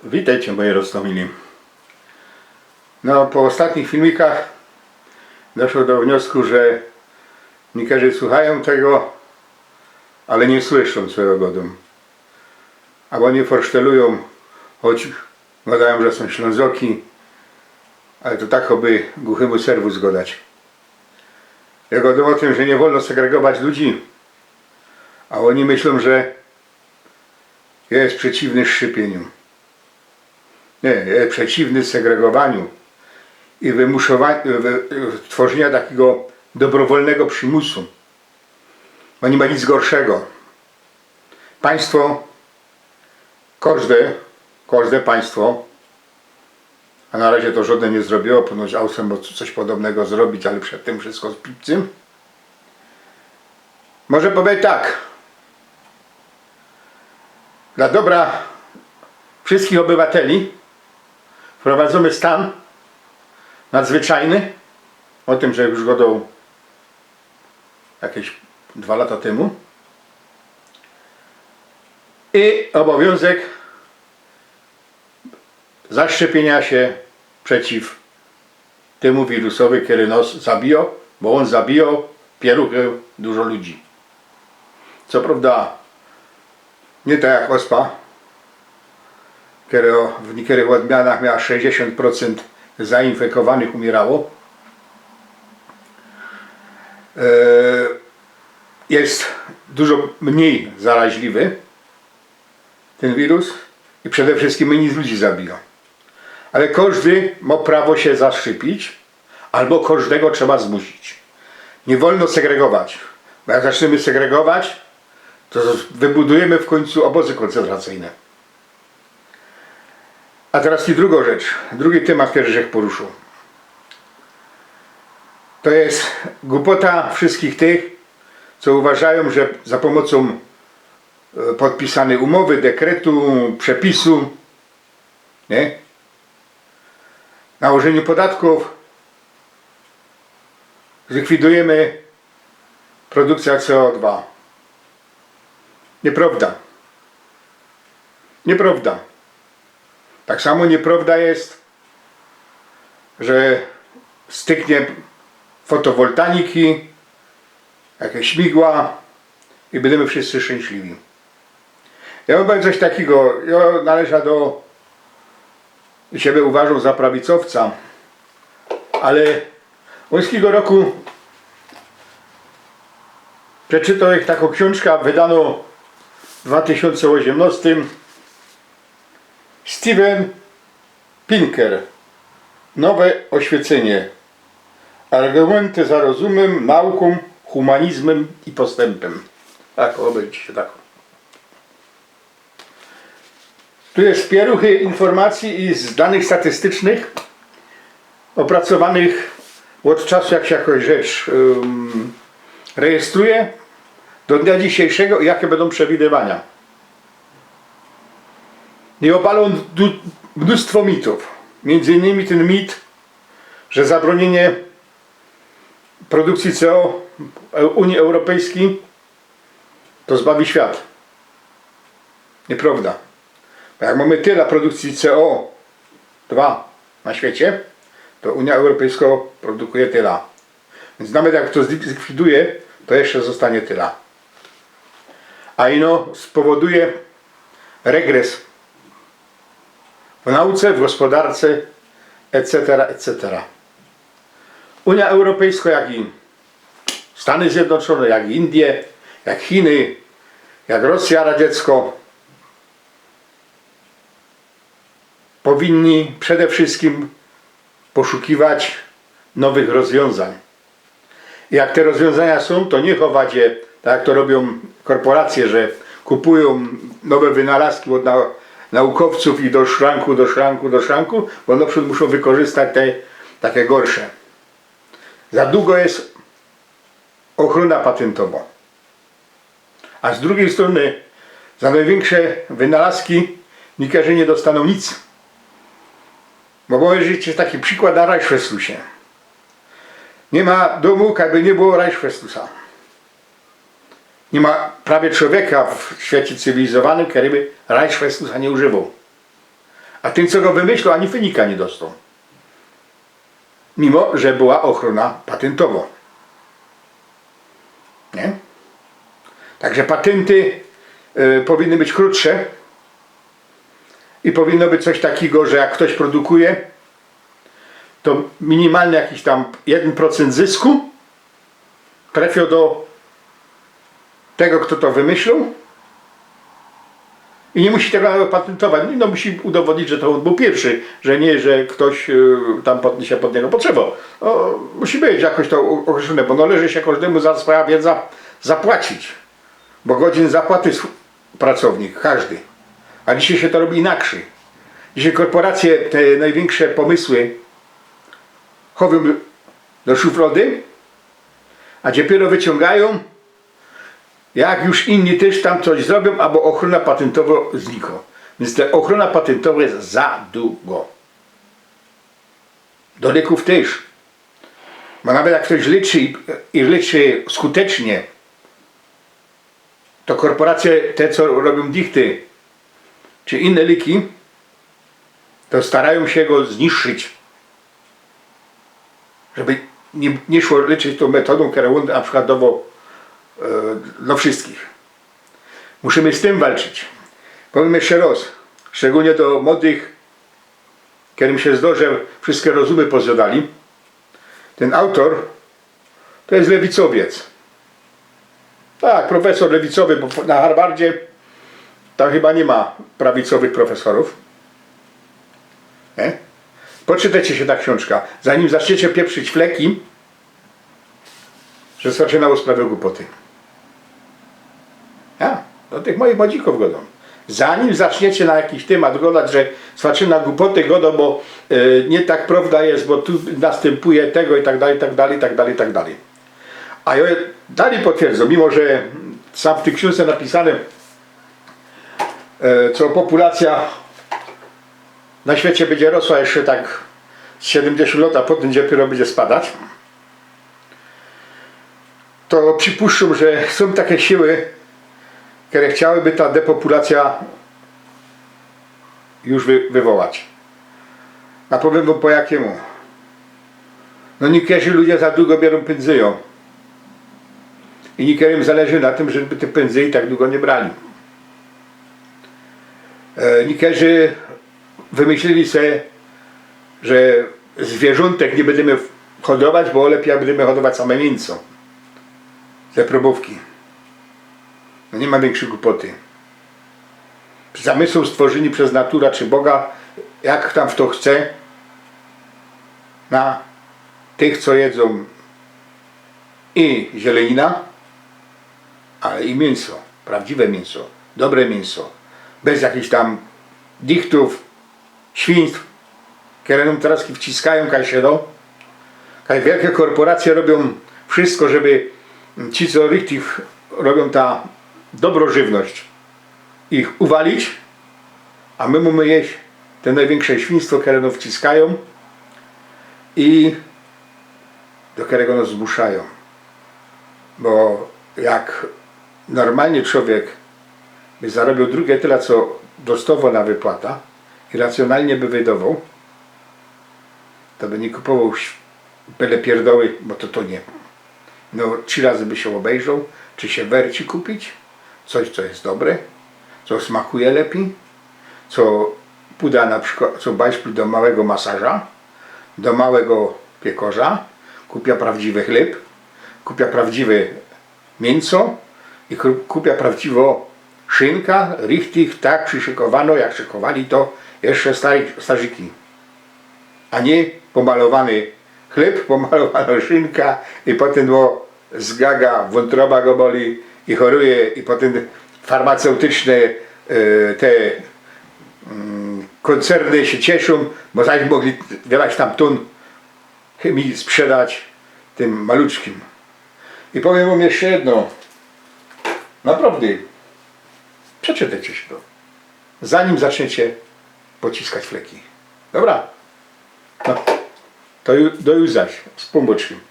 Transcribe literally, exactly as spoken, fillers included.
Witejcie, moji roztōmili. No, po ôstatnich filmikach doszło do wniosku, że niykerzy słuchajōm tego, ale niy słyszōm, co jŏ godōm. Abo niy forsztelujōm, choć godajōm, że sōm Ślōnzoki, ale to tak, choby guchymu serwus godać. Jŏ godōm ô tym, że niy wolno segregować ludzi, a ôni myślōm, że jŏ je przeciwny szczepiyniu. Niy, jŏ je przeciwny segregowaniu i wymuszowa-, wy-, tworzynia takigo dobrowolnego przimusu. Bo niy ma nic gorszego. Państwo, kożde, kożde państwo, a na razie to żŏdne niy zrobiło, ponoć Austrija mŏ coś podobnego zrobić, ale przed tym wszystko z pipcym. Może powiedzieć tak. Dlŏ dobra wszystkich ôbywateli wprowadzōmy stan nadzwyczajny. Ô tym, że już godōm jakeś dwa lata tymu. I ôbŏwiōnzek zaszczepiynia sie przeciw tymu wirusowi, kery nos zabijŏ, bo ôn zabijŏ pierōny dużo ludzi. Co prŏwda niy tak jak ôspa, kero w niykerych ôdmianach miała sześćdziesiōnt procynt zainfekowanych umiyrało. E, je dużo mnij zaraźliwy tyn wirus i przede wszyjskim mnij ludzi zabijŏ. Ale kożdy mŏ prawo sie zaszczepić, abo kożdego trzeba zmusić. Niy wolno segregować, bo jak zacznymy segregować, to z-, wybudujymy w kōńcu ôbozy kōncentracyjne. A teroz i drugo rzecz, drugi tymat, kery żech poruszył. To je gupota wszyjskich tych, co uważajōm, że za pōmocōm, e, podpisanyj umowy, dekretu, przepisu, niy? Nałożyniu podatkōw zlikwidujymy produkcyjõ C O dwa. Niyprŏwda. Niyprŏwda. Tak samo niyprŏwda je, że styknie fotowoltaniki, jakeś śmigła i bydymy wszyjscy szczynśliwi. Jŏ mōm coś takigo, jŏ nŏleżã do, siebie uważōm za prawicowca, ale ôstnigo roku przeczytoł żech takõ ksiōnżkã wydanõ w dwa tysiōnce ôziymnŏstym. Steven Pinker. Nowe oświecynie. Argumynty za rozumym, nōukōm, humanizmym i postępym. Tak, ôbejrzyjcie sie tak. Tu je pierōny informacyje i z danych statystycznych ôpracowanych ôd czasu, jak sie jakŏś rzecz, ym, rejestruje, do dnia dzisiejszego i jake bydōm przewidywania. I ôpalōm du-, mnōstwo mitōw. Miyndzy innymi tyn mit, że zabrōniynie produkcyje C O w Unii Europejskij to zbawi świat. Niyprŏwda. Bo jak mōmy tela produkcyje C O dwa na świecie, to Unia Europejsko produkuje tela. Wiync nawet jak to zlik-, zlikwiduje, to jeszcze ôstanie tela. A ino spowoduje regres w nauce, w gospodarce, et cetera, et cetera. Unia Europejsko, jak i Stany Zjednoczōne, jak Indie, jak Chiny, jak Rosja radziecko, powinni przede wszyjskim poszukiwać nowych rozwiōnzań. I jak te rozwiōnzania sōm, to niy chować je, tak jak to robiōm korporacje, że kupujōm nowe wynalazki ôd nau-, naukowcōw i do szranku, do szranku, do szranku, bo nŏprzōd muszōm wykorzystać te take gorsze. Za dugo je ôchrōna patyntowo. A z drugij strōny za nojwiynksze wynalazki niykerzy niy dostanōm nic. Bo ôbejrzyjcie taki przikłŏd na Reißverschlüsse. Niy ma dōmu, kajby niy było Reißverschlüssa. Niy ma prawie czowieka w świecie cywilizowanym, kery by Reißverschlüssa niy używoł. A tyn, co go wymyślił, ani wynika niy dostoł. Mimo że była ochrōna patyntowo. Niy? Także patynty y, powinny być krōtsze i powinno być coś takigo, że jak ftoś produkuje, to minimalnie jakiś tam jedyn procynt zysku trefio do tego, fto to wymyślił. I niy musi tego nawet patyntować. No, musi udowodnić, że to ôn bōł piyrszy, że niy, że ftoś y, tam pod, sie pod niego podszywoł. No, musi być jakoś to o- określōne, bo należy sie kożdymu za swoja wiedza zapłacić. Bo godzyn zapłaty sw- pracownik, kożdy. A dzisiej sie to robi inaczyj. Dzisiej korporacje te nojwiynksze pōmysły chowiōm do szuflody, a dopiyro wyciōngajōm, jak już inni tyż tam coś zrobiōm, abo ochrōna patyntowo zniko. Wiync te ochrōna patyntowo je za dugo. Do lekōw tyż. Bo nawet jak ftoś lyczy i, i lyczy skutecznie, to korporacje, te co robiōm dichty czy inne lyki, to starajōm sie go zniszczyć, żeby niy, niy szło lyczyć tōm metodōm, kerõ ôn na przikłod dowoł e, do wszyskich. Musimy z tym walczyć. Powiym jeszcze roz, szczegōlnie do młodych, kerym sie zdało, że wszyske rozumy pozjadali. Tyn autor to je lewicowiec. Tak, profesor lewicowy, bo na Harvardzie tam chyba niy ma prawicowych profesorōw. Niy? Poczytajcie sie ta ksiōnżka. Zanim zaczniecie pieprzyć fleki, że Swaczyna ôsprawiŏ gupoty. Ja do tych moich młodzikōw godōm. Zanim zaczniecie na jakiś tymat godać, że Swaczyna gupoty godŏ, bo e, niy tak prowda je, bo tu nastympuje tego i tak dalij, i tak dalij, i tak dalij, i tak dalij. A jŏ dalij potwierdzōm, mimo że sam w tyj ksiōnżce napisane, e, co populacyjŏ na świecie bydzie rosła jeszcze tak z siedymdziesiōnt lŏt, a potym dopiyro bydzie spadać, to przipuszczōm, że sōm take siły, kere chciałyby ta depopulacyjŏ już wy, wywołać. A powiym wōm po jakimu. No niykerzy ludzie za dugo bierōm pynzyjŏ. I niykerym zależy na tym, żeby te pynzyje tak dugo niy brali. E, niykerzy wymyślili se, że zwiyrzōntek niy bydymy hodować, bo lepij jak bydymy hodować same miynco. Ze probōwki. No niy ma wiynkszyj gupoty. Przecież my sōm stworzyni przez natura czy Boga, jak tam fto chce, na tych, co jedzōm i zielenina, ale i miynco, prawdziwe miynco, dobre miynco, bez jakichś tam dichtōw, świństw, kere nōm teroz wciskajōm, kaj sie do, kaj wielke korporacje robiōm wszysko, żeby ci, co richtig robiōm ta dobro żywność, ich uwalić, a my mōmy jeść te nojwiynksze świństwo, kere nōm wciskajōm i do kerego nŏs zmuszajōm. Bo jak normalnie czowiek by zarobioł drugie tyle, co dostŏwoł na wypłata i racjonalnie by wydowoł, to by niy kupowoł byle pierdoły, bo to, to niy. No, trzi razy by sie ôbejrzoł, czy sie werci kupić coś, co je dobre, co smakuje lepij, co pōdã na przikłŏd, co bajszpil do małego masaża, do małego piekorza, kupiã prawdziwy chlyb, kupiã prawdziwe miynco i ku-, kupiã prawdziwŏ szynka, richtig tak prziszykowanõ, jak szykowali to jeszcze stary, starzyki. A niy pomalowany chlyb, pomalowanŏ szynka i potym, no, zgaga, wōntroba go boli i choruje i potym farmaceutyczne, e, te, mm, kōncerny sie cieszōm, bo zaś mogli wylać tam tōn chymii sprzedać tym maluczkim. I powiym wōm jeszcze jedno. Naprŏwdy. Przeczytajcie sie to. Zanim zaczniecie pociskać fleki. Dobra? No. To ju-, do juzaś. Z Pōnbōczkiym.